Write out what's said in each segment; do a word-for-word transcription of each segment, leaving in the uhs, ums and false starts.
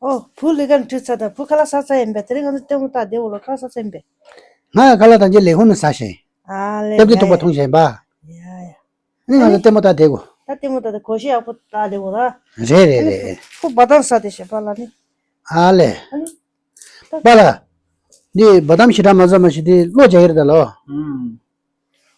ཨོ། བུ་ལས་ཀ་འགྲོ་ཚར་དང་བུ་ཁ་ལག་ཟ་ཚར་ཡིན་པས། དེ་རིང་ང་ཚོ་ལྟད་མོ་ལྟ་བསྡད་འོ་ལོ། ཁ་ལག་ཟ་ཚར་ཡིན་པས། ང་ཡང་ཁ་ལག་དང་ཅི་ལས་ཁུངས་ནས་ཟ་ཞིང་། ཨ་ལེ། སྟབས་བདེ་ཐུག་པ་འཐུང་བཞིན་པ། ཡ་ཡ། ནི་ང་ཚོ་ལྟད་མོ་ལྟ་བསྡད་གོ། ད་ལྟད་མོ་ལྟ་དེ་གོ་ཤེས་ཡག་པོ་ལྟ་བསྡད་འོ་ར། རེད་རེད་རེད། ཁོ་བ་དམ་ཟ་དེ་བྱས་པ་ལ་ནི། ཨ་ལེ། ཨ་ནི། པཱ་ལགས། འདི་བ་དམ་ཞེ་དྲག་མ་ཟ་མ་ཞིག་དེ་གློ་རྒྱག་གི་རེད་ད་ལོ། ཨུམ།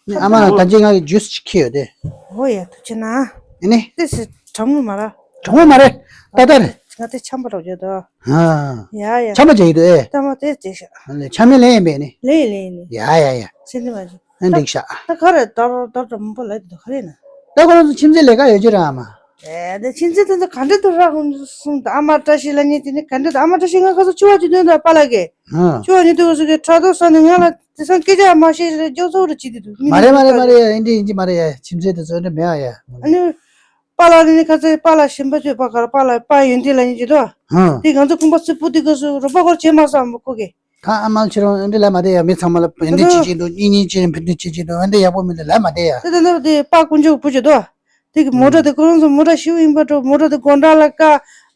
ནི་ཨ་མ་ལགས་ད་ཅི་ང་གི་ཇུས་ཅིག་ཁྱེར་ཡོད་དེ། ཨོ་ཡ། ཐུགས་རྗེ་གནང་། ཨེ་ནི། དེ་སི་གྲང་མོ་མ་ར། གྲང་མོ་མ་རེད། ཏག་ཏག་རེད། ང་དེ་ཆམ་པ་རོགས་བྱོས་དོ། ཨ། ཡ་ཡ། ཆམ་པ་བྱེད་ཀྱི་འདུག་ཨེ། ད་མ་དེ་བྱེད་ཤག་ཨ་ལེ་ཆམ་མེ་ལེན་ཡིན་པས་ནི། ལེན་ལེན་ལེན། ཡ་ཡ་ཡ། ཤེས་ནི་མ་བྱེད། ཨ་འགྲིག་ཤག་ད་ག་རེ་ད་རོ་ད་རོ་མོ་པ་ལ་དེ་ག་རེ་ན། ད་ཁོ་རང་ཚོ་ཁྱིམ་མཚེས་ལས་ཀ་ཡོད་ཀྱི་རེད་ཨ་མ། ཨེ་དེ་ཁྱིམ་མཚེས་དེ་ཚོ་ག་འདྲ་དུ་རག་གསུངས་ད། ཨ་མ་བཀྲ་ཤིས་ལ་ཉེ་དེ་ནི་ག་འདྲ་དུ། ཨ་མ་བཀྲ་ཤིས་ང་ཁ་སང་ཕྱུ་པ་ཅིག་སྟོན་དང་པཱ་ལགས་ཀྱིས། ཨ། ཕྱུ་པ་ཉེ་དུ་སུ་གི་ཕྲག་དོག་ས་ནི་ང་ལ་དེང་སང་སྐད་ཆ་མ་བཤད་རེད། སྐྱོ་ཚོར་རེ་བྱེད་དེ་འདུག་མ་རེད་མ་རེད་མ་རེད་ཡ། ཨེ་འདྲ་ཡིན་གྱི་མ་རེད་ཡ། ཁྱིམ་མཚེས་དེ་ཚོ་ཨེ་འདྲ་མེད་ཨ་ཡ། ཨ་ནི། པཱ་ལགས་ནི་ཁ་ཚེ་པཱ་ལགས་གཞན་པ་ཚོས་པཱ་ག་ར་པཱ་ལགས་པཱ་ཡོན་ཏན་ལ་ཡིན་གྱི་དོ། ཧང་། དེ་ང་ཚོ་ཁང་པ་སུ་སྤུ་དེ་ག་སུ་རོགས་པ་སྐོར་བྱེད་མ་སོང་མོ་ཁོ་གི། ཁ་ཨ་མ་ཁྱེད་རང་ཨེ་འདྲ་ལབ་མ་བསྡད་ཡ། མི་ཚང་མ་ལ་ཕན་བདེ་བྱེད་ཀྱི་འདུག་གཉེན་ཉེ་བྱེད་ཕན་བདེ་བྱེད་ཀྱི་འདུག་ཨེ་འདྲ་ཡག་པོ་མི་འདུག་ལབ་མ་བསྡད་ཡ། དེ་དེ་འདྲ་དེ་པཱ་དཀོན་མཆོག་བུ་བྱེད་དོ། དེ་གི་མོ་ཊ་དེ་ཁོ་རང་ཚོ་མོ་ཊ་ཞིག་ཡིན་པ་འགྲོ། མོ་ཊ་དེ་དགོང་དག་ལ་ཀ་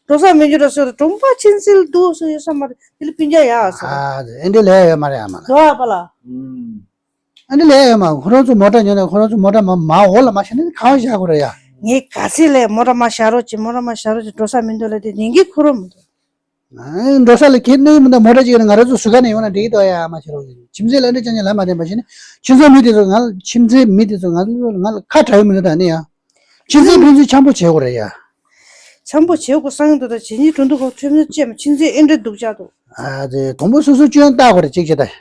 འགྲོ་ས་མེད་རྒྱུ་འགྲོ་ཟེར། གྲོང་པ་ཁྱིམ་མཚེས་ལ་འདུག་ཟེར་ཡོད་ས་མ་རེད། དེ་ལ་སྤུན་ཀྱག་ཡག་ཟེར། ཨ་ཨེ་འདྲ་ལབ་ཡོད་མ་རེད་ཨ་མ་ལགས། འགྲོ་ཨ་པཱ་ལགས། ཨ་འདི་ལས་ཡོད་མ། ཁོ་རང་ཚོ་མོ་ཊ་ཉོས་ནས་ཁོ་རང་ཚོ་མོ་ཊ་མ་མ་འོག་ལ་མ་བཞག་ནས་གང་བཞག་དགོས་རེད་ཡ། ངས་ག་ཚོད་ལས་མོ་ཊ་མ་བཞག་རོགས་བྱེད། མོ་ཊ་མ་བཞག་རོགས་བྱེད། འགྲོ་ས་མི་འདུག་ལབ་དེ་ཉན་གྱི་ཁོ་རང་མི་འདུག་ཨ་འགྲོ་ས་ལ་ཁྱེད་གནོད་མི་འདུག་མོ་ཊ་ཅིག་ཡོད་ན་ང་རང་ཚོ་ཟུར་ཁ་ནས་ཡོང་ན་འགྲིག་གི་འདུག་ཡ། མ་བྱེད་རོགས་བྱེད། ཁྱིམ་མཚེས་ལ་འདྲ་ཅང་ཅང་ལབ་མ་བསྡད་པ་བྱས་ནས་ཁྱིམ་ཚང་མི་དེ་ཚོ་ང་ལ་ཁྱིམ་མཚེས་མི་དེ་ཚོ་ང་ལ་ང་ལ་ཁ་གྲག་ཡོད་མི་འདུག་ད་ནི་ཡ། ཁྱིམ་མཚེས་ཕན་ཚུན་འཆམ་པོ་བྱེད་དགོས་རེད་ཡ། འཆམ་པོ་བྱེད་དགོས་བསམ་གྱི་འདུག་ད་བྱེད་ཉིན་དྲུང་དུ་ཁོ་ཁྲིམས་ནི་ཅེས་མ་ཁྱིམ་མཚེས་ཨེ་འདྲ་སྡུག་ཅག་འདུག་ཨ་དེ་དང་པོ་སོ་སོ་སྐྱོན་བཏགས་དགོས་རེད་ཅིག་བྱེད་ད།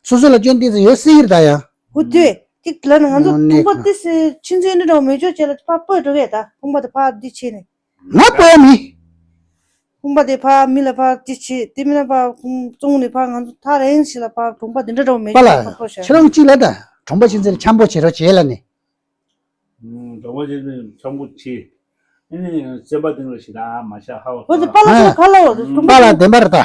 སོ་སོ་ལ་སྐྱོན་ཏོག་ཙམ་ཡོད་སྲིད་ཀྱི་རེད་ད་ཡ། འོ་དེ་ཅིག་ལབ་ན་ང་ཚོ་དང་པོ་དེ་སེ་ཁྱིམ་མཚེས་འདི་འདྲ་བོ་མེད་ཆོག་བྱས་ལ་ཕར་སྤོས་འགྲོ་གས་ད། དང་པོ་དེ་ཕར་འདི་བྱས་ནས། ང་སྤོ་ཡ་མི། དང་པོ་དེ་ཕར་མི་ལ་ཕར་འདི་བྱས། དེ་མིན་ན་ཕར་བཙོང་ནས་ཕར་ང་ཚོ་ཐག་རིང་ཞིག་ལ་ཕར་གྲོང་པ་འདི་འདྲ་འདྲ་བོ་མེད་པཱ་ཆོག་ལགས། ཕར་སྤོ་ཤག་ཁྱེད་རང་གཅིག་ལ་ད་གྲོང་པ་ཁྱིམ་མཚེས་ལ་འཆམ་པོ་བྱེད་རོགས་བྱེད་ལ་ནི། ཨུམ། གྲོང་པ་ཁྱིམ་མཚེས་འཆམ་པོ་བྱེད། ཨ་ནི་སེམས་པ་གཏིང་ལ་ཞེ་དྲག་མ་བཞག་ཧ་བ། འོ་དེ་པཱ་ལགས་ཁྱེད་རང་ག་ལ་བ་དེ་གྲོང་པ་པཱ་ལགས་བདེན་པ་རེད་ད།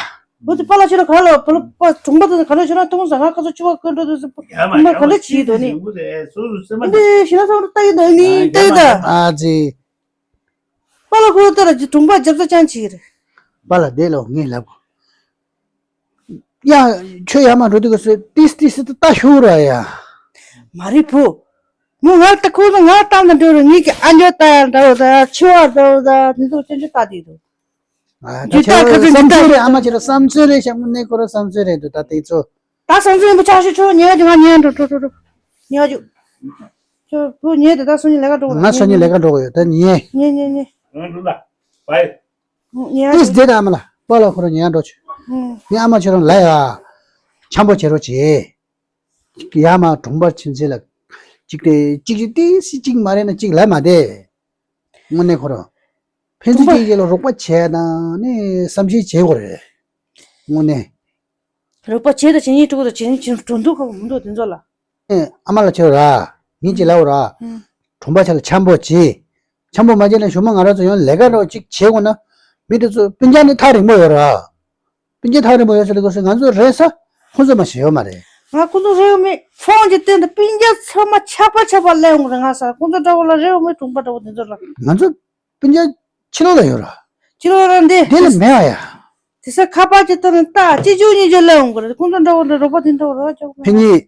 འོ་དེ་པཱ་ལགས་ཁྱེད་རང་ག་ལ་བ་པཱ་ལགས་གྲོང་པ་དེ་ག་ལ་ཁྱེད་རང་མཐོང་ས་ང་ཁ་སང་ཕྱུ་པ་བསྐོན་འགྲོ་དུས་སུ་ཡ་མ་གྲོང་པ་ཡ་ག་མ་ལ་བྱེད་ཡོད་དོ་ནི། ཡོང་གི་རེད། སོ་སོ་སེམས་པ་འདི་ཞེ་ན་སང་རུ་ལྟ་ཡི་འདུག་ནི་ལྟ་ཡི་ད། ཨ་ཙི། པཱ་ལགས་ཁོ་ལྟ་ར་ཅི་གྲོང་པ་རྒྱབ་ས་ཅང་ཆི་རེད། པཱ་ལགས་བསྡད་ལོ་ངས་ལབ་གོ། ཡ། ཁྱོད་ཡར་མར་འགྲོ་དུས་སྐབས་སུ་ཏིས་ཏིས་སི་ཏི་ལྟ་ཤོག་ར་ཡ། མ་རེད་བུ། མོ་ང་ལྟ་ཁོ་ཚོ་ང་ལྟ་ན་འགྲོ་རུ་ངེད་ཀྱི་ཨ་མྱེས་ལྟ་ཡ་འདྲ་བོ་ད་ཕྱུ་པ་འདྲ་བོ་ད་དེ་ཚོ་ཅན་ཅན་ལྟ་དེ་འདུག་ཨ་ད་ཇུས་ལྟ་ཁ་ཚོ་བསམ་ཇུས་ལྟ་ཚུལ་རེད། ཨ་མ་ཁྱེད་རང་བསམ་ཚུལ་རེད། ཤག་མོ་ནས་ཁོ་རང་བསམ་ཚུལ་རེད་འདུག་ད་དེ་ཚོ། ད་བསམ་ཚུལ་རིན་པོ་ཆེ་ཞུ་ཆོག་ཉལ་རྒྱུ་ང་ཉལ་འགྲོ་འགྲོ་འགྲོ་འགྲོ། ཉལ་རྒྱུ། ཁྱོད་བུ་ཉལ་དེ་ད་སང་ཉིན་ལས་ཀ་འགྲོ་དགོས། ང་སང་ཉིན་ལས་ཀ་འགྲོ་དགོས་ཡོད་ད་ཉལ། ཉལ་ཉལ་ཉལ། ང་འགྲོ་ལ། བའི། ཉལ་ཏིས་རྒྱུ། བསྡད་ད་ཨ་མ་ལགས། པཱ་ལགས་ཁོ་རང་ཉལ་འགྲོ་ཆུ། ཨུམ། ངས་ཨ་མ་ཁྱོད་རང་ལ་ཡ། འཆམ་པོ་བྱེད་རོགས་བྱེད། ཡར་མར་གྲོང་པ་ཁྱིམ་མཚེས་ལ། གཅིག་དེ་གཅིག་གཅིག་ཏིས་སི་གཅིག་མ་རེད་ན་གཅིག་ལབ་མ་བསྡད། དངོས་གནས་ཁོ་རང་། ཕན་ཚུན་གཅིག་གཅིག་ལ་རོགས་པ་བྱས་དང་ནི་བསམ་ཤེས་བྱེད་དགོས་རེད། དངོས་གནས། རོགས་པ་བྱས་དང་བྱེད་ཉིན་དྲུག་དང་བྱེད་ཉིན་ཆུང་གྲོང་འདུག་ཁ་མི་འདུག་དེ་ཚོ་ལ། ཨ་མ་ལགས་ཁྱེད་ར། ངས་ཅིག་ལབ་ར། ཨུམ། གྲོང་པ་ཆ་ལ་འཆམ་པོ་བྱེད། འཆམ་པོ་མ་བྱས་ན་གཞུག་མ་ང་རང་ཚོ་ཡང་ལས་ཀ་རོགས་གཅིག་བྱེད་དགོས་ན། མི་དེ་ཚོ་སྤུན་ཀྱག་ནི་ཐག་རིང་པོ་ཡོད་ར། སྤུན་ཀྱག་ཐག་རིང་པོ་ཡོད་ཟེར་ལ་ཁོ་ཚོ་ང་ཚོ་རེད་ས། ཁོ་ཚོ་མ་ཤེས་ཡོད་མ་རེད། ང་ཁོ་ཚོ་རེད་ཡོད་མེད་ཕོན་གྱི་སྟེང་དུ་སྤུན་ཀྱག་ཚང་མ་ཆག་པ་ཆག་པ་སླེབས་འོང་རེད། ང་ས་ཁོ་ཚོ་འདྲ་བོ་ལ་རེད་ཡོད་མེད་གྲོང་པ་འདྲ་བོ་དེ་ཚོ་ལ། ང་ཚོ། སྤུན་ཀྱག་ཕྱི་ལོགས་ལ་ཡོད་ར། ཕྱི་ལོགས་ལ་འདི། དེ་ལ་མེད་པ་ཡ། དེ་ས་ཁ་པར་གྱི་ཐོག་ནས་ལྟ་གཅིག་བྱུང་གཉིས་བྱུང་སླེབས་འོང་གི་རེད། ཁོང་ཚོ་འདྲ་བོ་འདྲ་རོགས་པ་དེ་འདྲ་བོ་རོགས་ཅོག་མེད། ཕན་ཡིན།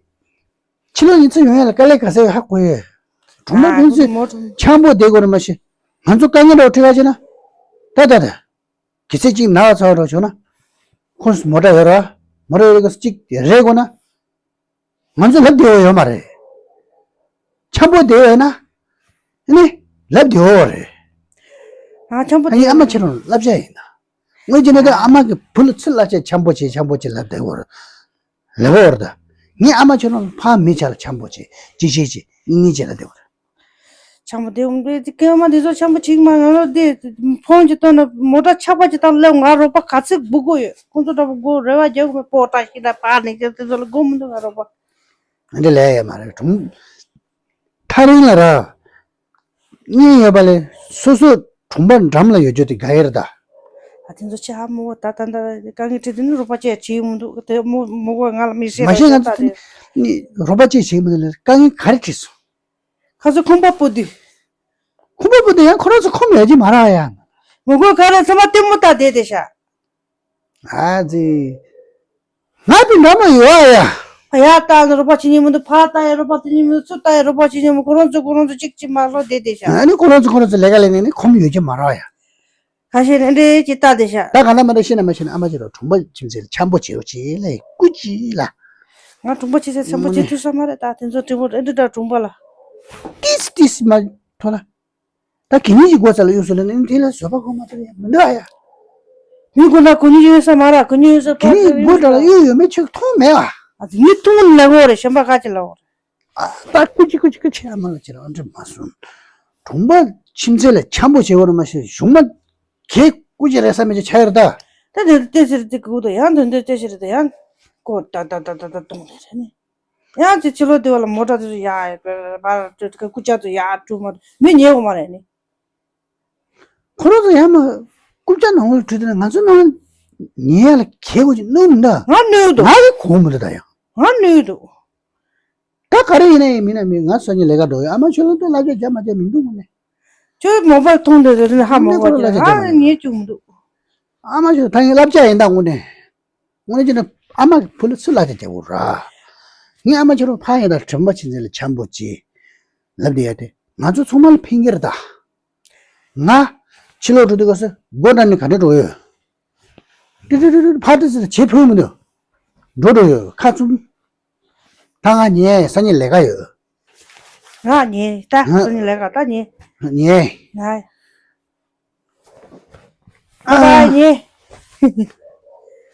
ཕྱི་ལོགས་ཡིན་ཚུལ་ཡོང་ཡ་ལ་དཀའ་ལས་ཁ་གསལ་ཧ་གོ་ཡོད། གྲོང་པ་ཨ་ཕན་ཚུན་ཁོ་ཚོ་མོ་ཊ། འཆམ་པོ་བསྡད་དགོས་རེད་མ་གཞི། ང་ཚོ་དཀའ་ངལ་འདྲ་བོ་འཕྲད་ཁ་བྱས་ན། ད་ད་ད། གལ་སྲིད་གཅིག་ན་བ་ཚ་བ་འདྲ་བྱུང་ན། ཁོང་ཚོ་མོ་ཊ་ཡོད་ར། མོ་ཊ་ཡོད་རེད་ག་གཅིག་རེད་དགོས་ན། ང་ཚོ་ལབ་བདེ་བོ་ཡོད་མ་རེད། འཆམ་པོ་བསྡད་ཡོད་ན། ནི། ལབ་བདེ་བོ་རེད། ང་འཆམ་པོ་ཨ་ཡིན་ཨ་མ་ཁྱེད་རང་བསླབ་བྱ་ཡིན་ན། ངོས་ཀྱི་ནི་ད་ཨ་མ་གི་བུ་ལ་ཚུར་བསླབ་བྱ་འཆམ་པོ་བྱེད་འཆམ་པོ་བྱེད་ལབ་བདེ་བོ་རེད། ལབ་བོ་རེད་ད། ངས་ཨ་མ་ཁྱེད་རང་ཕ་མི་ཆ་ལ་འཆམ་པོ་བྱེད་ཅི་བྱེད་ཅི་གཉིས་བྱེད་ལབ་བདེ་བོ་རེད། འཆམ་པོ་དེ་འོང་དུས་དེ་སྐྱེས་མ་དེ་ཚོ་འཆམ་པོ་བྱེད་མ་ང་རང་དེ་ཕོན་གྱི་སྟོན་ན་མོ་ཊ་ཆག་པ་ཅིག་བཏང་སླེབས་ང་རོགས་པ་ག་ཚོད་སྒུག་དགོས་ཡོད། ཁོང་ཚོ་འདྲ་པོ་སྒུག་རེ་བ་རྒྱག་དགོས་མེད་པོ་ཏྲ་ཤི་ད་ཕར་ནས་ཀྱང་དེ་ཚོ་ལ་སྒུག་མི་འདུག་ང་རོགས་པ། འདི་ལས་ཡ་མ་རེད་གྲོང་། ཐག་རིང་ལ་ར། གཉེན་ཡོད་པ་ལས་སོ་སོ་གྲོང་པ་འགྲམ་ལ་ཡོད་རྒྱུ་དེ་དགའ་ཡི་རེད་ད། ཨ་དེ་ཚོ་ཆེ་ཧ་མོ་ད་ད་ད་དཀའ་ངལ་འཕྲད་དུས་ནི་རོགས་པ་བྱས་བྱེད་ཡི་མི་འདུག་དེ་མོ་མོ་གོ་ང་ལ་མི་ཤེས་མ་ཤེས་ང་ད་ཚོ་དེ་ནི་རོགས་པ་བྱས་བྱེད་མི་འདུག་ལ་དཀའ་ངལ་ག་རེ་འཕྲད་སོང་། ཁ་སང་ཁང་པ་སྤོ་དུས། ཁང་པ་སྤོ་དུས་ཡང་ཁོ་རང་ཚོ་ཁོམ་ཡོད་ཀྱི་མ་རེད་ཡ། མོ་གོ་ག་རེ་ཚང་མ་ལྟད་མོ་ལྟ་བསྡད་དེ་ཤག་ཨ་ཙི། ང་དེ་འདྲ་མ་ཡོད་ཨ་ཡ། ཡ་ད་རོགས་པ་བྱེད་མཁན་མི་འདུག་ཕར་ལྟ་ཡ་རོགས་པ་བྱེད་མཁན་མི་འདུག་ཚུར་ལྟ་ཡ་རོགས་པ་བྱེད་མཁན་མི་འདུག་ཁོ་རང་ཚོ་ཁོ་རང་ཚོ་གཅིག་གཅིག་མ་ལོག་བསྡད་བསྡད་ཤག་ཨ་ནི་ཁོ་རང་ཚོ་ཁོ་རང་ཚོ་ལས་ཀ་ལས་ནས་ནི་ཁོམ་ཡོད་ཀྱི་མ་རེད་ཡ། ཁ་ཤས་ནི་འདྲེ་ཅིག་ལྟ་བསྡད་ཤག་ད་ག་ན་མ་ད་ཤེས་ན་མ་ཤེས་ན་ཨ་མ་ཅིག་ལ་གྲོང་པ་ཁྱིམ་མཚེས་ལ་འཆམ་པོ་བྱེད་རོགས་བྱེད་ལ་སྐུ་ཅི་ལ། ང་གྲོང་པ་ཁྱིམ་མཚེས་འཆམ་པོ་བྱེད་ཐུབ་ས་མ་རེད། ད་དེ་ཚོ་དྲི་བ་འདི་འདྲ་གྲོང་པ་ལ། ཏིས་ཏིས་མ་ཐོ་ལ། ད་གི་ནི་ཡི་གོ་ཚ་ལ་གཡུག་སོ་ལ་ནི་དེ་ལ་བཟོད་པ་གོ་མ་ཐུབ་ཡ་མི་འདུག་ཨ་ཡ། མི་གོ་ན་གོ་ནི་ཡོད་ས་མ་ར་གོ་ནི་ཡོད་ས་གི་ནི་ཡི་གོ་ད་ལ་གཡུག་ཡོད་མེད་ཆོས་མཐོང་མེད་ཨ། ཨ་ཙི་མི་མཐོང་ལ་གོ་རེ་གཞན་པ་ག་ཅི་ལ་གོ་རེ། ཨ་ད་ཀུ་ཅི་ཀུ་ཅི་ཀུ་ཅི་ཨ་མ་ལ་ཅི་ར་ཨ་འདྲེ་མ་སོང་། གྲོང་པ་ཁྱིམ་མཚེས་ལ་འཆམ་པོ་བྱེད་བར་མ་ཤེས་གཞུང་མ་གེ་ཀུ་ཅི་རེ་ས་མེད་ཅི་ཆ་ཡར་ད། ད་དེ་ལྟས་ཟེར་དེ་གུ་ད་ཡང་དོན་དེ་ལྟས་ཟེར་ད་ཡང་ཀོ་ད་ད་ད་ད་ད་གཏོང་ནས་རེད་ནི། ཡང་ཅི་ཕྱི་ལོགས་དེ་བ་ལ་མོ་ཊ་དེ་ཚོ་ཡར་བར་སྐུ་ཅག་ཚོ་ཡར་བཀྲུ་མ་མི་ཉལ་གོ་མ་རེད་ནི། ཁོ་རང་ཚོ་ཡང་མ་རྐུབ་བཀྱག་ནང་ལ་བྲུས་དེ་ན་ང་ཚོ་ནང་ཉལ་ཡ་ལ་གལ་གོ་ཅིག་གནོད་མི་འདའ། ང་གནོད་འདུག་ང་གི་གོ་མི་འདུག་ད་ཡང་། ང་གནོད་འདུག་ད་ག་རེ་ཡིན་ན་ཡིན་མིན་ན་མིན་ང་སང་ཉིན་ལས་ཀ་འགྲོ་ཡོད་ཨ་མ་ཁྱོད་ལ་ད་ལབ་རྒྱག་རྒྱག་མ་རྒྱག་མི་འདུག་ངོ་ནས། ཁྱོད་མོ་པ་མཐོང་འདོད་དེ་ཧ་མ་ངོ་ཁྱོད་ལ་རྒྱག་ཨ་ངས་བཅུག་མི་འདུག་ཨ་མ་ཁྱོད་ད་ངས་ལབ་རྒྱག་ཡིན་ད་ངོ་ནས། ངོ་ནས་ཅི་འདྲ་ཨ་མ་བུ་ལ་སུ་ལབ་རྒྱག་རྒྱག་གོ་ར། ངས་ཨ་མ་ཁྱོད་རང་ཕ་ཡིན་ད་དྲན་པ་ཆེན་ཚེ་ལ་འཆམ་པོ་བྱེད། ལབ་བསྡད་ཡ་དེ་ང་ཚོ་ཚང་མ་ལ་ཕན་གྱི་རེད་ད། ང་ཕྱི་ལོགས་འགྲོ་དུས་སྐབས་སུ་སྒོ་འགྲམ་ནས་ག་འདྲ་འགྲོ་ཡོད། ཏི་ཏི་ཏི་ཏི་ཕར་ཏི་ཙི་བྱེད་ཕོད་མི་འདུག་འགྲོ་འགྲོ་ཡོད་ཁ་བཙུམ། ད་ང་ཉལ་སང་ཉིན་ལས་ཀ་ཡོད། ང་ཉལ་ད་ཧ། སང་ཉིན་ལས་ཀ་ད་ཉལ། ཉལ། ང་ཨ་ད་ཉལ།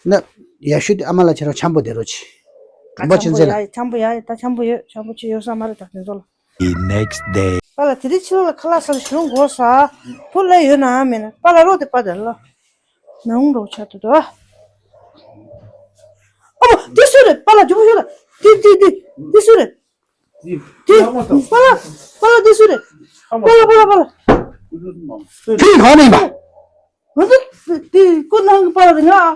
ན་ཡ་ཤུ་དེ་ཨ་མ་ལ་ཁྱེད་རང་འཆམ་པོ་བསྡད་རོགས་གྱིས། གྲོང་པ་ཆེན་ཚེ་ལ། འཆམ་པོ་ཡ་འཆམ་པོ་ཡ་ཡ་ད་འཆམ་པོ་ཡོད་འཆམ་པོ་ཅི་ཡོད་ས་མ་རེད་ད་དེ་ཚོ་ལ། The next day. པཱ་ལགས་དེ་རིང་ཕྱི་ལོགས་ལ་ཁ་ལག་ཟ་ཞུ་དགོས་ས། ཕོ་ལ་ཡོད་ནའང་མེད་ན་པཱ་ལགས་རོགས་དེ་པཱ་དེ་ལ། ནང་འགྲོ་ཆ་དུ་དོ། ཨ་མ་དེ་སུ་རེད་པཱ་ལགས་རྒྱུ་བོ་ཤོད་ལ། དེ་དེ་དེ་དེ་སུ་རེད། དེ་པཱ་ལགས་པཱ་ལགས་དེ་སུ་རེད། པཱ་ལགས་པཱ་ལགས་པཱ་ལགས། དེ་ག་ནས་ཡིན་པ། ང་ཚོ་དེ་ཁོ་ནང་གི་པཱ་ལགས་རེད་ང་།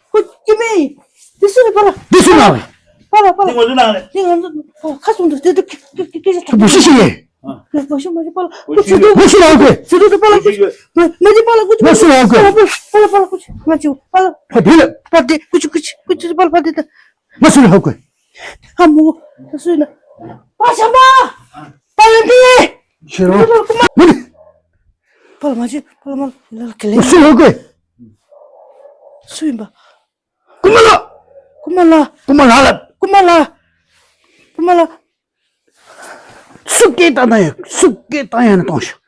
ཁོ་སྐྱེ་དམན་ཡིན། དེ་སུ་རེད་པཱ་ལགས། དེ་སུ་ནང་རེད། པཱ་ལགས་པཱ་ལགས། དེ་ང་ཚོ་ནང་རེད། དེ་ང་ཚོ་ཁ་སུ་འདུག་དེ་དེ་ཁེ་ཁེ་ཁེ་ཁེ་ཁེ། ཁྱོད་བུ་ཤི་ཤི་ཡིན། ཁོ་བུ་ཤི་མ་ཤི་པཱ་ལགས། ཁོ་ཚོ་བུ་ཤི་ལ་ཁོས། ཚོ་དེ་པཱ་ལགས་ཁོ་ཚོ། མ་མ་ཤི་པཱ་ལགས་ཁོ་ཚོ། བུ་ཤི་ལ་ཁོས། པཱ་ལགས་པཱ་ལགས་ཁོ་ཚོ། ང་ཚོ་པཱ་ལགས། ཕ་དེ་ལ། པཱ་དེ་ཁོ་ཚོ་ཁོ་ཚོ་ཁོ་ཚོ་པཱ་ལགས་པཱ་དེ་ད། མ་ཤི་ལ་ཁོས། ཨ་མོ། ད་སུ་ཡིན་ན། པཱ་བྱམས་པ། པཱ་ལགས་འདི། ཤེས་རོགས། མི་འདི། པཱ་ལགས་མ་བྱེད་པཱ་ལགས་མ་ལགས་ལ་ལ་ལ། སུ་ཡོད་གི། སུ་ཡིན་པ། རྐུན་མ་ལགས། རྐུན་མ་ལགས། རྐུན་མ་ལགས་ལ། རྐུན་མ་ལགས། རྐུན་མ་ལགས། སུ་སྐད་བཏང་ན་ཡང་སུ་སྐད་བཏང་ཡང་ནས་གཏོང་ཤོག་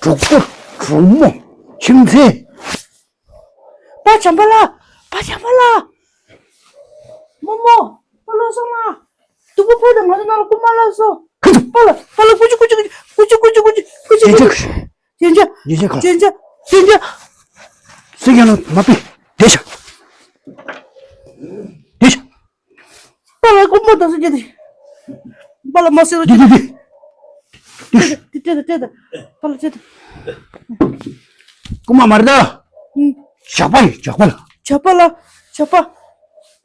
གྲོགས་པོ་གྲོགས་མོ་ཁྱིམ་མཚེས། པཱ་བྱམས་པ་ལགས། པཱ་བྱམས་པ་ལགས། རྨོ་མོ། པཱ་ལགས་སོང་ང་། སྡུག་པོ་ཕོག་དང་ང་ཚོ་ནང་ལ་རྐུན་མ་ལགས་སོ། ཁ་ཚུགས། པཱ་ལགས་པཱ་ལགས་ཀུ་ཅི་ཀུ་ཅི་ཀུ་ཅི་ཀུ་ཅི་ཀུ་ཅི་ཀུ་ཅི་ཀུ་ཅི། ཅེ་ཅེ་ཀུ་ཅི། ཅེ་ཅེ། ཅེ་ཅེ་ཁ། ཅེ་ཅེ། ཅེ་ཅེ། སེ་ཀན་ལ་མ་པི། དེ་ཤ། དེ་ཤ། པཱ་ལགས་རྐུན་མ་དང་སུ་ཅི་དེ། པཱ་ལགས་མ་སེ་རོ་ཅི། དེ་དེ་དེ། དེ་ཤ། དེ་དེ་དེ་དེ། པཱ་ལགས་ཅི་དེ། རྐུན་མ་མ་རེད་ད། ཨུམ། ཇག་པ་ཡིན་ཇག་པ་ལགས། ཇག་པ་ལགས་ཇག་པ།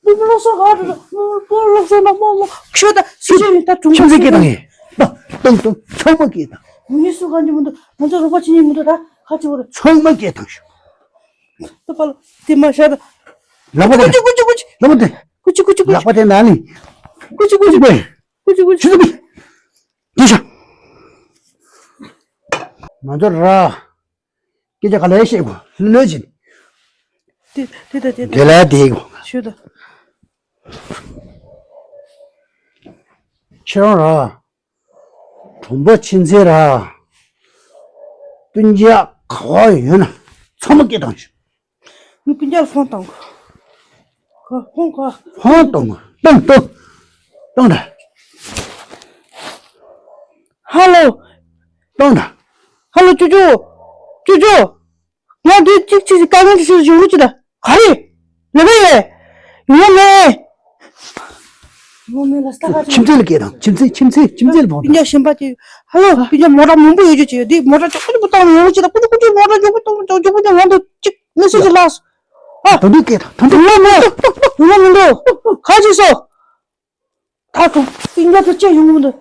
རྨོ་མོ་ལགས་སོ་ག་རེ་རེད། རྨོ་མོ་ལགས་སོ་ན་རྨོ་མོ་ཁྱོད་ད་སུ་ཞིག་ཡིན་ད་དྲུང་ཆུ་མཛད་སྐད་བཏང་ཡིན། ད་གཏོང་གཏོང་ཚང་མ་སྐད་བཏང་། ངས་སུ་གང་གི་མི་འདུག་ང་ཚོ་རོགས་པ་བྱེད་མཁན་མི་འདུག་ད་ཁ་ཆེ་བོ་རེད། ཚང་མ་སྐད་བཏང་ཤོག་ད་པཱ་ལགས་དེ་མ་ཤར་ད། ལག་པ་དེ། ཀུ་ཅི་ཀུ་ཅི་ཀུ་ཅི། ལག་པ་དེ། ཀུ་ཅི་ཀུ་ཅི་ཀུ་ཅི། ལག་པ་དེ་ན་ནི། ཀུ་ཅི་ཀུ་ཅི་ཀུ་ཅི། ཀུ་ཅི་ཀུ་ཅི། ཆུ་ཚོད་པི། དེ་ཤ། ང་ཚོ་ར། སྐད་ཆ་ག་ལེར་བཤད་དགོས་ལོས་བྱིན། དེ་དེ་དང་དེ་དེ་དང་། ལ་དེ་དགོས། ཤོད་དང་། ཁྱེད་རང་ར། གྲོང་པ་ཕྱི་མཚན་ར། སྤུན་ཀྱག་ག་བ་ཡོད་ན་ཚང་མ་སྐད་བཏང་ཤོག་ངས་སྤུན་ཀྱག་ལ་ཕོན་བཏང་གོ་ཕོན་གོ་ཕོན་གཏོང་གོ་གཏོང་གཏོང་གཏོང་ད། ཧ་ལོ། གཏོང་ད། ཧ་ལོ་ཅོ་ཅོ། ཅོ་ཅོ། ང་འདི་གཅིག་གཅིག་དཀའ་ངལ་ཞིག་བྱུང་གི་ཅི་ད། ག་རེ། ལེ་བེ་ཡེ། ཡོང་མེད། ཡོང་མེད་ལ་ས་ག་ཁྱིམ་མཚེས་ལ་སྐད་དང་ཁྱིམ་མཚེས་ཁྱིམ་མཚེས་ཁྱིམ་མཚེས་ལ་བོང་། སྤུན་ཀྱག་གཞན་པ་དེ། ཧ་ལོ་སྤུན་ཀྱག་མོ་ཊ་མང་པོ་ཡོད་རྒྱུ་ཅི་ཡོད་འདི་མོ་ཊ་ཅོག་ཀུ་ཅོག་ཀུ་ཏོང་ཡོང་གི་ཅི་ད། ཀུ་ཅོག་ཀུ་ཅོག་མོ་ཊ་ཅོག་ཀུ་ཏོང་ཅོག་ཀུ་ཅོག་མོ་ཊ་ཅིག་མི་སུ་ཅིག་ལགས། ཨ། ད་འདི་སྐད་དང་ད་འདི། ཡོང་མེད། ཡོང་མེད་འདུག་ག་ཅི་སོ། ད་དུང་སྤུན་ཀྱག་ཚོ་བཅས་ཡོང་གི་མི་འདུག་ད་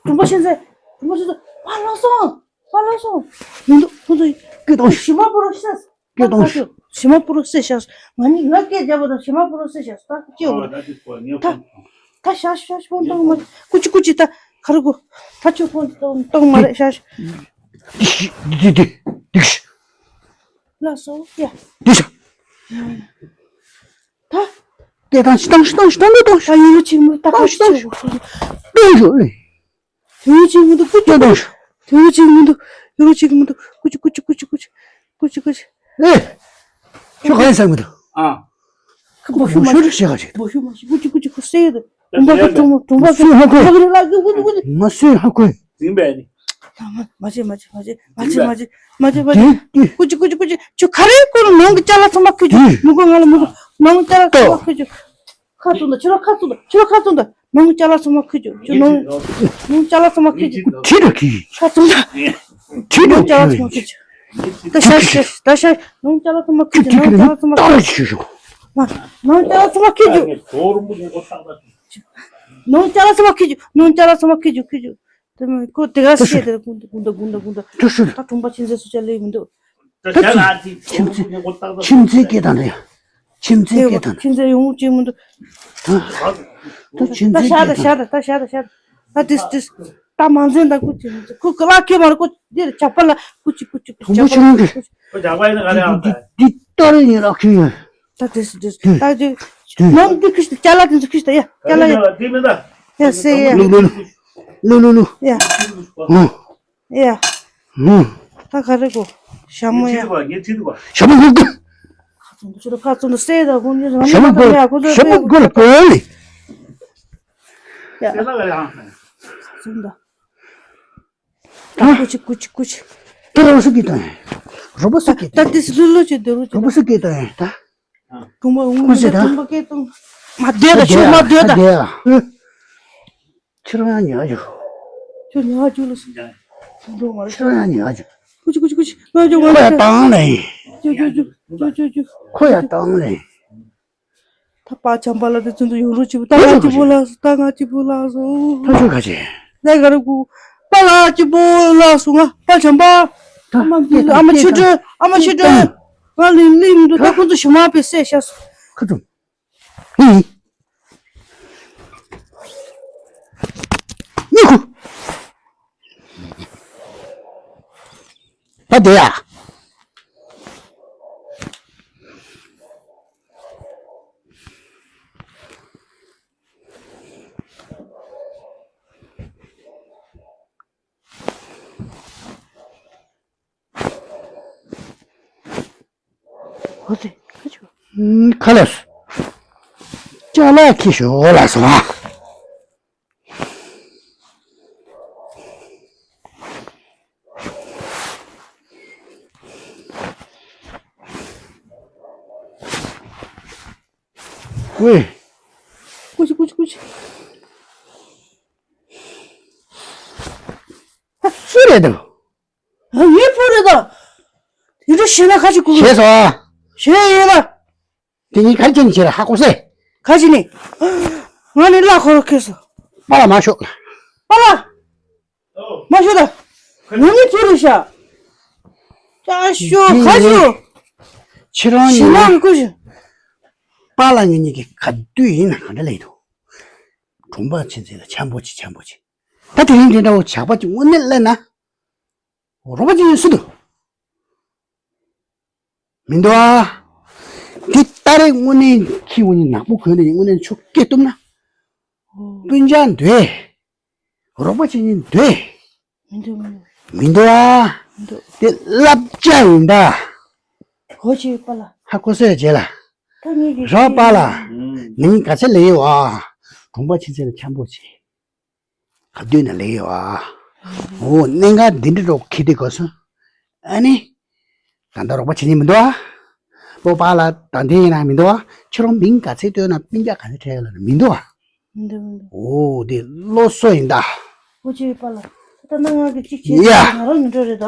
དྲུང་པ་ཤེས་ཚེ་དྲུང་པ་ཤེས་ཚེ་པཱ་ལགས་སོང་པཱ་ལགས་སོང་། མི་འདུག་ཁོ་ཚོ་སྐད་གཏོང་ཞིམ་པོ་རོ་ཤེས། སྐད་གཏོང་ཞིག་ཞི་མ་པུ་རུ་སེ་ཤ་སོ། ང་ནི་ང་སྐད་རྒྱབ་པ་དང་ཞི་མ་པུ་རུ་སེ་ཤ་སོ། ད་ཅི་ཡོད་རེད། ད་ཤ་ཤ་ཤ་ཕོན་གཏོང་མ་ཀུ་ཅི་ཀུ་ཅི། ད་ག་རེ་གོ། ད་ཆུ་ཕོན་གཏོང་གཏོང་མ་རེད། ཤ་ཤ། དེ་དེ་དེ་དེ་ཤ། ལ་སོ་ཡ། དེ་ཤ། ད་སྐད་བཏང་ཤི་བཏང་ཤི་བཏང་ཤི་བཏང་ནས་བཏང་ཤི། ད་ཡུ་རུ་ཆིག་མི་ད་ཀོ་ཤི་ཆིག་གོ། བཏང་ཤི་ལེ། དུ་ཡུ་ཆིག་མི་འདུག་ཀུ་ཅི། བཏང་ཤི། དུ་ཡུ་ཆིག་མི་འདུག་ཡུ་རུ་ཆིག་མི་འདུག་ཀུ་ཅི་ཀུ་ཅི་ཀུ་ཅི་ཀུ་ཅི་ཀུ་ཅི་ཀུ་ཅི། ཨེ། ཁྱོད་ག་ཡིན་ས་མི་འདུག་ཨ། ཁ་བོ་ཤུ་མ་ཤུ་ཤུ་ཤེས་ག་ཅིག་བོ་ཤུ་མ་ཤུ་ཀུ་ཅི་ཀུ་ཅི་ཁུ་སེ་ཡོད། དུམ་པ་གི་དུམ་པ་དུམ་པ་གི་ལ་གི་ཀུ་ཅི་ཀུ་ཅི། མ་སུས་ཧ་གོ། ཟིན་པས་ནི། མ་བྱེད་མ་བྱེད་མ་བྱེད་མ་བྱེད་མ་བྱེད་མ་བྱེད་མ་བྱེད། ཀུ་ཅི་ཀུ་ཅི་ཀུ་ཅི། ཁྱོད་ག་རེ་ཀུ་རུ་ནང་གི་ཅ་ལག་ཚང་མ་ཁུར་རྒྱུ། མི་དགོས། ང་ལ་མི་དགོས། ནང་གི་ཅ་ལག་ཚང་མ་ཁུར་རྒྱུ། ཁ་བཙུམ་དང་། ཕྱི་རོ་ཁ་བཙུམ་དང་། ཕྱི་རོ་ཁ་བཙུམ་དང་། ནང་གི་ཅ་ལག་ཚང་མ་ཁུར་རྒྱུ། ཁྱོད་ནང་ནང་ཅ་ལག་ཚང་མ་ཁུར་རྒྱུ། ཁྲིད་ར་ཁི། ཁ་བཙུམ་དང་། ཁྲིད་ར་ནང་ཅ་ལག་ཚང་མ་ཁུར་རྒྱུ། ད་ཤ་ཤ་ད་ཤ་ནང་ཅ་ལག་ཚང་མ་ཁུར་རྒྱུ། ཁྱོད་ནང་ཅ་ལག་ཚང་མ་ཁུར་རྒྱུ། ཁྱོད་ཤོག་མ་ནང་ཅ་ལག་ཚང་མ་ཁུར་རྒྱུ། ནང་ཅ་ལག་ཚང་མ་ཁུར་རྒྱུ། ནང་ཅ་ལག་ཚང་མ་ཁུར་རྒྱུ། ཁུར་རྒྱུ། དེ་མིན་ཁོ་དེ་ག་བཤད་དེ་ར་ཀུན་ཏུ་ཀུན་ཏུ་ཀུན་ཏུ་ཀུན་ཏུ། ཁྱོད་ཤོག་ད་གྲོང་པ་ཁྱིམ་མཚེས་སུ་ཅ་ལེ་མི་འདུག་ད་ཁྱིམ་མཚེས་ཁྱིམ་མཚེས་སྐད་དང་རེད། ཁྱིམ་མཚེས་སྐད་དང་རེད། ཁྱིམ་མཚེས་ཡོང་ཅི་མི་འདུག་ད་ཁྱིམ་ད་མཚེས་ཤ་ད་སྐད་ཤ་དང་ད་ད་ཤ་ད་ཤ་ད། ད་དེ་དེ་ད་མ་འཛེམ་ད། ཀུ་ཅི་མི་འཛེམ། ཁུ་ཀ་ལ་ཁེ་མར་ཀུ་འདིར་ཇག་པ་ལ་ཀུ་ཅི་ཀུ་ཅི་ཀུ་ཅི། དུམ་བུ་ཆུང་གི། ཁོ་ཇག་པ་ཡིན་ན་ག་རེ་ཨང་ད། འདི་ལྟར་ཡིན་ར་ཁྱོད་ཡོད། ད་དེ་དེ་ད་དེ་ནམ་འདི་ཁུ་ཅི་ཅ་ལག་དེ་ཚོ་ཁུ་ཅི་ད་ཡ་ཅ་ལག་ཡ། དེ་མི་ད། ཡ་སེ་ཡ། ལུ་ལུ་ལུ། ལུ་ལུ་ལུ། ཡ། ཨོ། ཡ། ཧུམ། ད་ག་རེ་གོ། ཞྭ་མོ་ཡ། ངས་ཁྲིད་འདུག་པ། ཞྭ་མོ་སྒུག་གི། ཁ་ཚོན་དུ་ཁ་ཚོན་དུ་སེ་ད་ཁོང་ཚོ་ཞྭ་མོ་སྒུག་ཡ་ཁོང་ཚོ་ཞྭ་མོ་སྒུག་ལ་གོ་ལེ། ཡ། ཁ་ཚོན་དུ། ད་ཀུ་ཅི་ཀུ་ཅི་ཀུ་ཅི། ད་རོ་སུ་གི་དང་། རོ་པོ་སུ་གི་ད་དང་། དེ་སུ་ལུ་ལུ་ཅི་དེ་རུ་ཅི། རོ་པོ་སུ་གི་དང་ད། ཁོང་མ་འོང་ཁོ་ཟེར་ད། ཁོང་མ་སྐད་གཏོང་། མ་སྡོད་ད་ཁྱོད་མ་སྡོད་ད། ཁྱོད་ཡང་ཉག་ཞུ། ཁྱོད་ཉག་ཞུ་ལ་སུ། འགྲོ་མ་རེད། ཁྱོད་ཡང་ཉག་ཞུ། ཀུ་ཅི་ཀུ་ཅི་ཀུ་ཅི། ང་ཅོ་ང་ཅོ། ཁོ་ཡང་བཏང་ལེ། ཅོ་ཅོ་ཅོ་ཅོ་ཅོ་ཅོ། ཁོ་ཡང་བཏང་ལེ། ད་པ་བྱམས་པ་ལ་དེ་ཚུན་དུ་ཡོང་རོགས་བྱེད་པོ་ད་ང་གཅིག་པོ་ལགས་སོ། ད་ང་གཅིག་པོ་ལགས་སོ། ཐག་ཆོད་ག་ཅེ། ལས་ཀ་རུ་གུ། པ་ལགས་གཅིག་པོ་ལགས་སོ། ང་པ་བྱམས་པ། ཨ་མ་འདི་ལ་ཨ་མ་ཆོས་སྒྲོན། ཨ་མ་ཆོས་སྒྲོན། ང་ལི་ལི་མི་འདུག་ད་ཁོ་ཚོ་ཞུ་མ་པའི་སེ་ཤ་སོ། ཁ་ཚུམ། ཧི། ཉི་ཁུ། ད་དེ་ཡ། ཨོ་ཙི། ཁ་ཆུ། ཁ་ལས། ཅ་ལག་ཁྱི་ཤོག་ལ་སོང་ཨ། ཝེ། ཀུ་ཅི་ཀུ་ཅི་ཀུ་ཅི། ཨ། སུ་རེད་དམ། ཨ། ངའི་བུ་རེད་དམ། དེ་འདྲ་ཞེད་སྣང་ག་ཅི་དགོས། ཞེད་སོང་། ཞེད་ཡོད་ལ། དེ་གཉིས་ག་རེ་བྱས་ནས་བྱེད་ར་ཧ་གོ་སེ། ག་ཅི་ནི། ང་ནི་གླ་འཁོར་ཁེལ་སོང་། པཱ་ལགས་མ་ཤོག་པཱ་ལགས། མ་ཤོག་ད། ང་ནི་བུ་རེད་ཤག་ཅ་ཤོ་ག་ཤོ། ཁྱེད་རང་ཞེད་སྣང་གི་ཀུ་ཤོ། པཱ་ལགས་ངེད་གཉིས་ཀྱི་ག་དུས་ཡིན་ན་ག་འདྲ་ལས་འདུག་གྲོང་པ་ཆེ་ཚེ་ལ་འཆམ་པོ་ཆེ་འཆམ་པོ་ཆེ། ད་དེ་རིང་དེ་འདྲ་བོ་ཇག་པ་ཅིག་དངོས་གནས་སླེབས་ན། རོགས་པ་ཅིག་ཡོད་སྲིད་དོ། མི་འདུག་ཨ། འདི་ལྟ་རེ་དངོས་གནས་ཁྱི་དངོས་གནས་ནག་པོ་གོན་ནས་དངོས་གནས་ཆུ་སྐེ་གཏུབ་ན། སྤུན་ཆ་འདོད། རོགས་པ་བྱེད་ཉིན་འདོད། མི་འདུག་མི་འདུག་མི་འདུག་ཨ། མི་འདུག་དེ་བསླབ་བྱ་ཡིན་ད། ཧོ་ཆེ་པཱ་ལགས། ཧ་གོ་སོང་ཡ་རྗེས་ལ། ད་ངེད་ཀྱི་རོགས་པཱ་ལགས། ནིང་ག་ཚད་ལས་ཡོད་ཨ། གྲོང་པ་ཆེ་ཚད་ལ་འཆམ་པོ་བྱེད། ག་དུས་ན་ལས་ཡོད་ཨ། འོ་གནད་འགག་འདི་འདྲ་རོགས་ཁྱི་དེ་གོ་སོང་། ཨ་ནི། ད་ལྟ་རོགས་པ་བྱེད་ཉིན་མི་འདུག་ཨ། སྤོ་པཱ་ལགས་ད་འདི་ཡིན་ན་མི་འདུག་ཨ། ཁྱེད་རང་མིང་ག་ཚད་བཏོན་ན་སྤུན་ཀྱག་ག་ཚད་སྤྲད་ཡོད་ལ་ན་མི་འདུག་ཨ། མི་འདུག་མི་འདུག་འོ་དེ་སློབ་གསོ་ཡིན་ད། འོ་ཅེ་པཱ་ལགས། ད་ནང་ང་གི་གཅིག་བྱེད་ཡ། ང་རང་མི་འགྲོ་རེད་ད།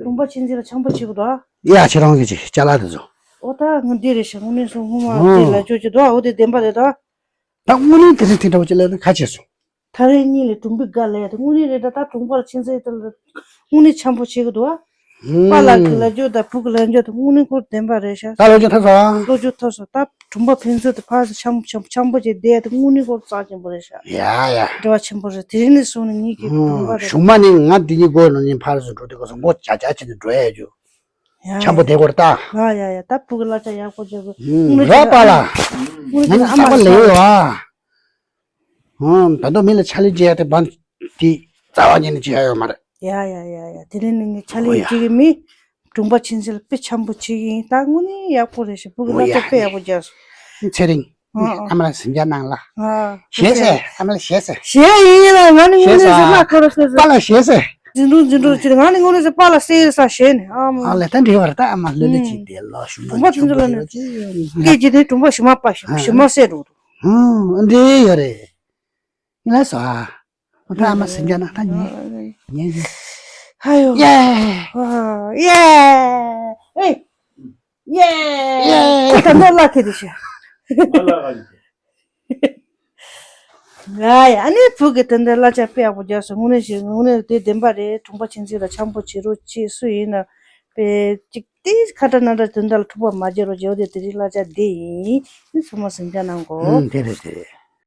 གྲོང་པ་ཆེ་ཚད་ལ་འཆམ་པོ་བྱེད་དགོས་ད། ཡ་ཁྱེད་རང་གི་ཅིག་ཅ་ལག་དེ་ཚོ། འོ་ད་ང་འདི་རེད་ཤག་དངོས་གནས་སོང་སྔོན་མ་འདི་ལ་ཅོ་ཅོ་ད་འོ་དེ་བདེན་པ་རེད་ད། ད་དངོས་གནས་དེ་རིང་དེ་འདྲ་བོ་ཅིག་ལབ་ན་ག་བྱས་སོང་། ད་རེས་གཉིས་ལས་གྲོང་པའི་དགའ་ལས་དེ་དངོས་གནས་རེད་ད། ད་གྲོང་པ་ལ་ཆེ་ཚད་དེ་ལ་དངོས་གནས་འཆམ་པོ་བྱེད་གི་འདུག་ཨ། པཱ་ལགས་ཀྱི་ལབ་རྒྱུ་དང་བུ་གི་ལབ་རྒྱུ་དང་དངོས་གནས་ཁོ་བདེན་པ་རེད་ཤག་ད་ལོ་ཅི་ཐབས་ས། ལོ་རྒྱུས་ཐོག་སོ་ད་གྲོང་པ་ཕན་ཚུན་དུ་ཕར་ཚུར་འཆམ་འཆམ་འཆམ་པོ་བྱས་བསྡད་དེ་དངོས་གནས་ཁོ་རྩ་ཆེན་པོ་རེད་ཤག་ཡ་ཡ། འབྲེལ་བ་ཆེན་པོ་རེད། དེ་རིང་ནས་བཟུང་ནས་ངེད་ཀྱི་གྲོང་པ་རེད། གཞུག་མ་ནས་ང་འདི་གཉིས་སྒོ་ནང་ནས་ཕར་ཚུར་འགྲོ་དུས་སྐབས་སུ་མགོ་བྱ་བྱ་བྱས་ནས་འགྲོ་ཡ་རྒྱུ། ཡ་འཆམ་པོ་ཡ་བསྡད་དགོས་རེད་ད། ཡ་ཡ་ཡ། ད་བུ་གི་གླ་ཆ་ཡག་པོ་རྒྱག་དགོས། ཨུམ། རོགས་པ་ལ། ང་ནི་ཨ་ཟག་པ་ལས་ཡོད་ཨ། ཨུམ། ད་དུང་མི་ལ་ཕྱག་ལས་བྱེད་ཡ་དེ་བན་དེ་རྩ་བ་ཉིད་ནས་བྱེད་ཡ་ཡོད་མ་རེད། ཡ་ཡ་ཡ་ཡ། དེ་རིང་ནས་ངས་ཕྱག་ལས་བྱེད་ཀྱི་མིན། གྲོང་པ་ཆུང་ཆུང་ལ་དཔེ་འཆམ་པོ་བྱེད་ཀྱི་ཡིན། ད་དངོས་གནས་ཡག་པོ་རེད་ཤག་བུ་གི་གླ་ཆ་དཔེ་ཡག་པོ་རྒྱག་སོང་། ཚེ་རིང་། ཨ་ཨ། ཨ་མ་ལ་ཟིང་ཆ་གནང་ལ། ཨ། བཞེས་སེ། ཨ་མ་ལ་བཞེས་སེ། བཞེས་ཡིན་ལ་ང་ནི་དངོས་གནས་ཟེར་ན་ཁོ་ར་སོ་སོ། པཱ་ལགས་བཞེས་སེ། འཛིན་གྲོགས་འཛིན་གྲོགས་ཅིག་ང་ནི་དངོས་གནས་ཟེར་པཱ་ལགས་བཞེས་ས་བཞེས་ནས་ཨ་མ། ཨ་ལས་ད་འདྲི་བར་ད་ཨ་མ་ལྷོད་ལྷོད་ཅིག་བསྡད་ལོ་ཞུ་མ་སྐད་ཅིག་དེ་འདྲ་ལོ་ཞུ་མ་སྐད་ཅིག་དེ་གྲོང་པ་ཞུ་མ་པ་ཞུ་ཞུ་མ་བསད་འགྲོ་འདུག་ཨ་འདྲི་ཡོད་རེད། ངས་ལ་སོ་ཨ། ད་ཨ་མ་ཟིང་ཆ་གནང་ད་ཉན། ཉན་ཞུ། ཧ་ཡོ། ཡེ། ཨ་ཡེ། ཨེ། ཡེ། ཡེ། ད་འདི་ལ་ཁེ་དེ་ཤ། ང་ལ་ཨ་ནི། ང་ཡ་ཨ་ནི་བུ་གི་དེ་འདྲ་གླ་ཆ་དཔེ་ཡག་པོ་རྒྱག་སོང་། དངོས་གནས་ཞིག་དངོས་གནས་དེ་བདེན་པ་རེད། གྲོང་པ་ཆུང་ཆུང་ལ་འཆམ་པོ་བྱེད་རོགས་གྱིས། སུ་ཡིན་ན་དཔེ་གཅིག་དེ་ཁ་ཏ་ན་ཏ་དོན་དག་ལ་ཐུག་པ་མ་བྱེད་རོགས་བྱེད། འོ་དེ་དེ་རིང་གླ་ཆ་འདི་ཡིན། ཚང་མ་ཟིང་ཆ་གནང་གོ། ཨུམ། དེ་རེད་དེ་རེད།